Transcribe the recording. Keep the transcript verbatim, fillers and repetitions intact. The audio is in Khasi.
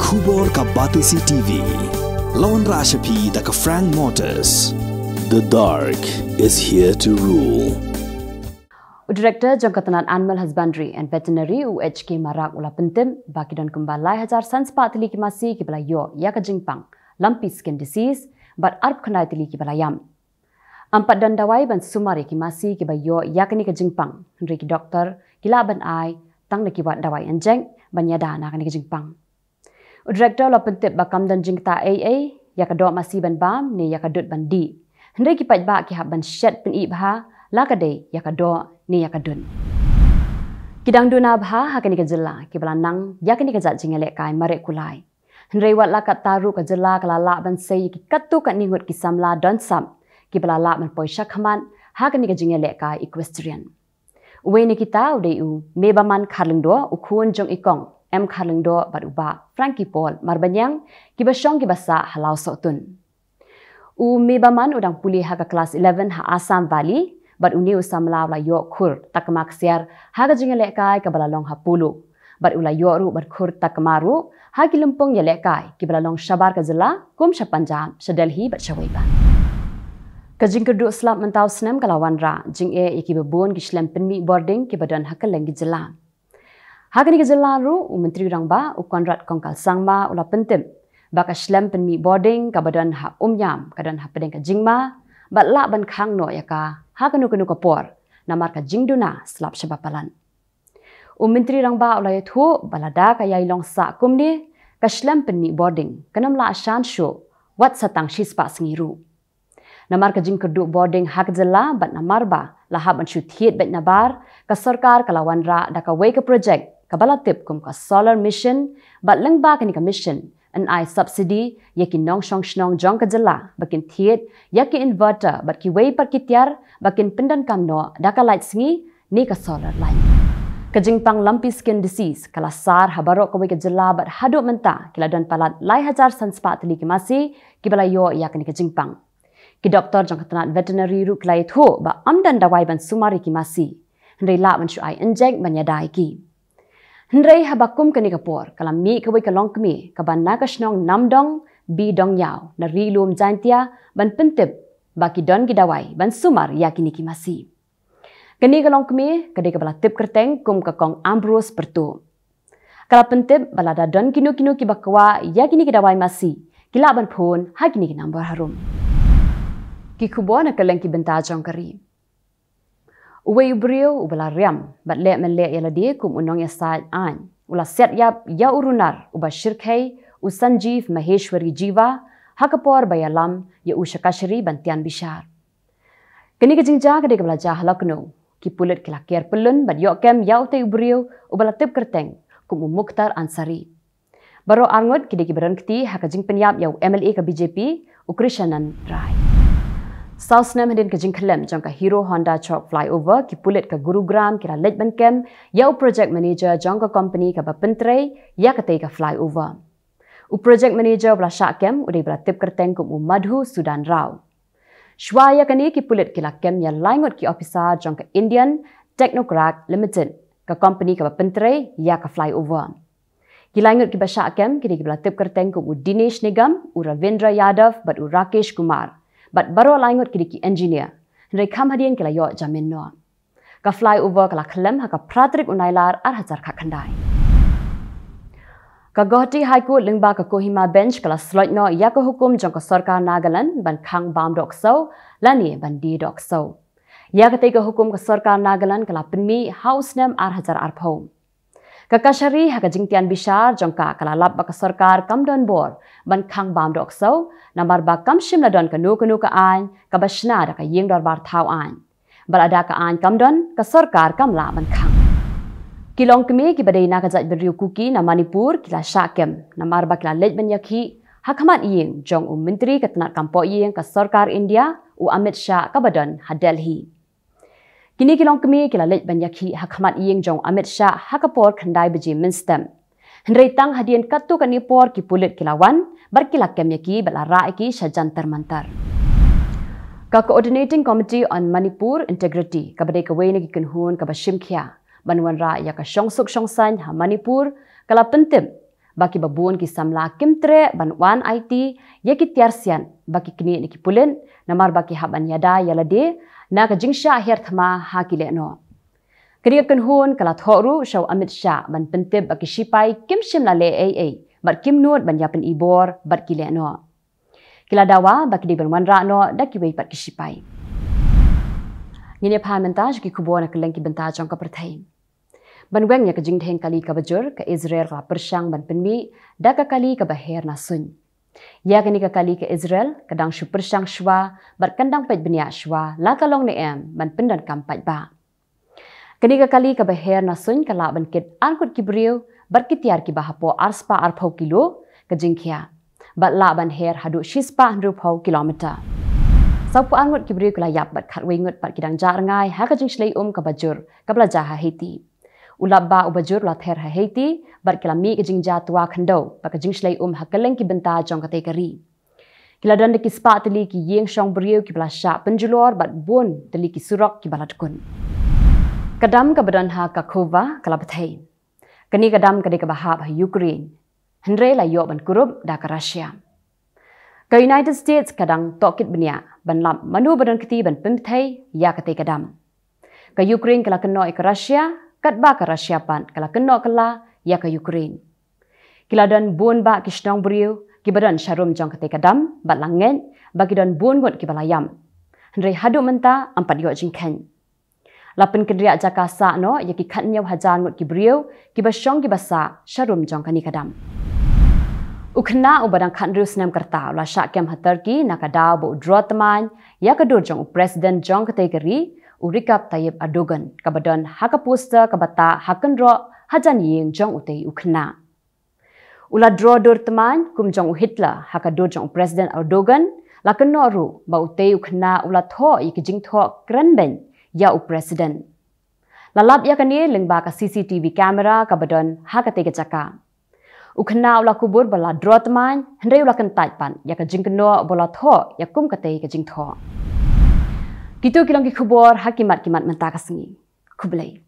Khubor ka Batesi T V. Lawan Rashapi da ka Frank Motors. The dark is here to rule. U Director jong ka tnat Animal Husbandry and Veterinary, u H K Marak, u la pyntip ba ki don kumba lai hajar san spah tylli ki masi kiba la ïoh ïa ka jingpang lumpy skin disease bad arphew khyndai tylli kiba la ïam. Ym pat don dawai ban sumar ïa ki masi kiba ïoh ïa kane ka jingpang, hynrei ki doktor ki lah ban ai tang da ki wad dawai injek ban ïada na kane ka jingpang. U Director u la pyntip ba kam don jingktah ei ei ïa ka doh masi ban bam ne ïa ka dud ban dih, hynrei ki paidbah ki hap ban shet pyni bha la ka dei ïa ka doh ne ïa ka dud. Ki dang duna bha ha kane ka jylla kiba la nang ïa kane ka jait jingïalehkai mareh kulai. Hynrei wat la katta ruh ka jylla ka la lah ban sei ïa ki katto katne ngut ki samla don sap kiba la lah ban poi shakhmat ha kane ka jingïalehkai equestrian. Uwei na kita u dei u Mebaman Kharlyngdoh, u khun jong i Kong M Kharlyngdoh bad u Bah Frankie Paul Marbaniang, kiba shong kiba sah ha Lawsohtun. U Mebaman u dang pule ha ka klas eleven ha Assam Valley bad une u samla u la ïoh khur takma ksiar ha ka jingïalehkai kaba la long ha Polo, bad u la ïoh ruh bad khur takma ruh ha ki lympung ïalehkai kiba la long shabar ka jylla, kum sha Punjab, sha Delhi bad shawei pat. Ka jingkyrduh slap mynta u snem ka la wanrah jingeh ïa kiba bun ki shlem pynmih bording kiba don ha kylleng ki jylla. Ha kane ka jylla ruh, u Myntri Rangbah u Conrad Kongkal Sangma u la pyntip ba ka shlem pynmih bording kaba don ha Umiam ka don hapdeng ka jingma bad lah ban khang noh ïa ka ha kano kano ka por namar ka jingduna slap shaba palat. U Myntri Rangbah u la ïathuh ba lada ka ïai long sah kumne, ka shlem pynmih bording kan ym lah shan shuh wat sa tang shispah sngi ruh. Namar ka jingkyrduh bording ha ka jylla bad namar ba la hap ban shu thied beit nabar, ka sorkar ka la wanrah da kawei ka projek kaba la tip kum ka solar mission, bad lyngba kane ka mission yn ai subsidy ïa ki nongshong shnong jong ka jylla ba kin thied ïa ki inverter bad kiwei pat ki tiar ba kin pyndonkam noh da ka lait sngi ne ka solar light. Ka jingpang lumpy skin disease ka la sar ha baroh kawei ka jylla bad haduh mynta ki la don palat lai hajar san spah tylli ki masi kiba la ïoh ïa kane ka jingpang. Ki doktor jong ka tnat veterinary ruh ki la ïathuh ba ym don dawai ban sumar ïa ki masi, hynrei lah ban shu ai injek ban ïada ïa ki. Hynrei haba kum kane ka por ka la mih kawei ka longkmie kaba na ka shnong Namdong, Bidongïaw, na Ri Lum Jaintia ban pyntip ba ki don ki dawai ban sumar ïa kine ki masi. Kane ka longkmie ka dei kaba la tip kyrteng kum ka Kong Ambrose Pyrtuh. Ka la pyntip ba lada don kino kino kiba kwah ïa kine ki dawai masi, ki lah ban phone ha kine ki number harum. Ki khubor na kylleng ki bynta jong ka ri. Uwei u briew uba la riam bad leh mynleh ïa lade kum u nongïasaid aiñ u la siat ïap ïa u runar uba shyrkhei, u Sanjeev Maheshwari Jiva, ha ka por ba ïalam ïa u sha kashari ban tian bishar. Kane ka jingjia ka dei kaba la jia ha Lucknow. Ki pulit ki la ker pyllun bad ïoh kem ïa utei u briew uba la tip kyrteng kum u Mukhtar Ansari. Baroh arngut ki dei kiba don kti ha ka jingpynïap ïa u M L A ka B J P, u Krishnanand Rai. Saw snem hadien ka jingkhyllem jong ka Hero Honda Chowk flyover, ki pulit ka Gurugram ki la leit ban kem ïa u project manager jong ka company kaba pyntrei ïa katei ka flyover. U project manager ba la shah kem u dei ba la tip kyrteng kum u Madhu Sudan Rao. Shuwa ïa kane ki pulit ki la kem ïa lai ngut ki officer jong ka Indian Technocraft Limited, ka company kaba pyntrei ïa ka flyover. Ki lai ngut kiba shah kem ki dei kiba la tip kyrteng kum u Dinesh Nigam, u Ravindra Yadav bad u Rakesh Kumar. Bad baroh lai ngut ki dei ki engineer. Hynrei kham hadien ki la ïoh jamin noh. Ka flyover ka la khyllem ha ka phra tarik u Nailar ar hajar khatkhyndai. Ka Guwahati High Court lyngba ka Kohima Bench ka la sloit noh ïa ka hukum jong ka sorkar Nagaland ban khang bam doh ksew lane ban die doh ksew. Ïa katei ka hukum ka sorkar Nagaland ka la pynmih ha u snem ar hajar arphew. Ka kashari ha ka jingtian bishar jong ka ka la lap ba ka sorkar kam don bor ban khang bam doh ksew, namar ba kam shym la don kano kano ka aiñ kaba shna da ka ïing dorbar thaw aiñ. Bad lada ka aiñ kam don, ka sorkar kam lah ban khang. Ki longkmie kiba dei na ka jaitbynriew Kuki na Manipur ki la shah kem namar ba ki la leit ban ïakhih ha khmat ïing jong u Myntri ka tnat kam poh ïing ka sorkar India, u Amit Shah, kaba don ha Delhi. Kine ki longkmie ki la leit ban ïakhih ha khmat ïing jong u Amit Shah ha ka por khyndai baje mynstep. Hynrei tang hadien katto katne por ki pulit ki la wan bad ki la kem ïa ki bad la rah ïa ki sha Jantar Mantar. Ka Coordinating Committee on Manipur Integrity, kaba dei kawei na ki kynhun kaba shim khia ban wanrah ïa ka shongsuk shongsaiñ ha Manipur, ka la pyntip ba kiba bun ki samla kim treh ban wan aiti ïa ki tiar sian ba ki knieh na ki pulit, namar ba ki hap ban ïada ïa lade na ka jingshah her thma ha ki lehnoh. Kane ka kynhun ka la thoh ruh sha u Amit Shah ban pyntip ba ki shipai kim shym la leh ei ei bad kim nud ban ïa pynibor bad ki lehnoh. Ki la dawa ba ki dei ban wanrah noh da kiwei pat ki shipai. Ngin ïa phai mynta sha ki khubor na kylleng ki bynta jong ka pyrthei. Ban weng ïa ka jingdheng kali kaba jur, ka Israel ka la pyrshang ban pynmih da ka kali kaba her na suiñ. Ïa kane ka kali ka Israel ka dang shu pyrshang shuwa bad kan dang peit bniah shuwa la ka long ne em ban pyndonkam paidbah. Kane ka kali kaba her na suiñ ka lah ban kit arngut ki briew bad ki tiar kiba hapoh arspah arphew kilo ka jingkhia bad lah ban her haduh shispah hynriewphew kilometer. Sawphew arngut ki briew ki la ïap bad khatwei ngut pat ki dang jah rngai ha ka jingshlei um kaba jur kaba la jia ha Haiti. U lap bah uba jur u la ther ha Haiti bad ki la mih ka jingjia twa khyndew bad ka jingshlei um ha kylleng ki bynta jong katei ka ri. Ki la don da ki spah tylli ki ïing shong briew kiba la shah pynjulor bad bun tylli ki surok kiba la dkut. Ka dam kaba don ha Kakhovka ka la bthei. Kane ka dam ka dei kaba hap ha Ukraine, hynrei la ïoh ban kurup da ka Russia. Ka United States ka dang tohkit bniah ban lap mano ba don kti ban pynbthei ïa katei ka dam. Ka Ukraine ka la kynnoh ïa ka Russia, katba ka Russia pat ka la kynnoh kylla ïa ka Ukraine. Ki la don bun bah ki shnong briew kiba don sharum jong katei ka dam bad la ngeit ba ki don bun ngut kiba la ïap. Hynrei haduh mynta ym pat ïoh jingkheiñ. La pynkynriah jaka sah noh ïa ki khathynñiew hajar ngut ki briew kiba shong kiba sah sharum jong kane ka dam. U khynnah uba dang khathynriew snem ka rta u la shah kem ha Turkey na ka daw ba u draw tmaiñ ïa ka dur jong u president jong katei ka ri, u Recep Tayyip Erdogan, kaba don ha ka poster kaba tah ha kynroh hajan ïing jong utei u khynnah. U la draw dur tmaiñ kum jong u Hitler ha ka dur jong u president Erdogan, la kynnoh ruh ba utei u khynnah u la thoh ïa ki jingthoh krenbeiñ ïa u president. La lap ïa kane lyngba ka C C T V camera kaba don ha katei ka jaka. U khynnah u la kubur ba la draw tmaiñ, hynrei u la kyntait pat ïa ka jingkynnoh ba la thoh ïa kum katei ka jingthoh. Kito ki long ki khubor ha ki mat ki mat mynta ka sngi. Khublei.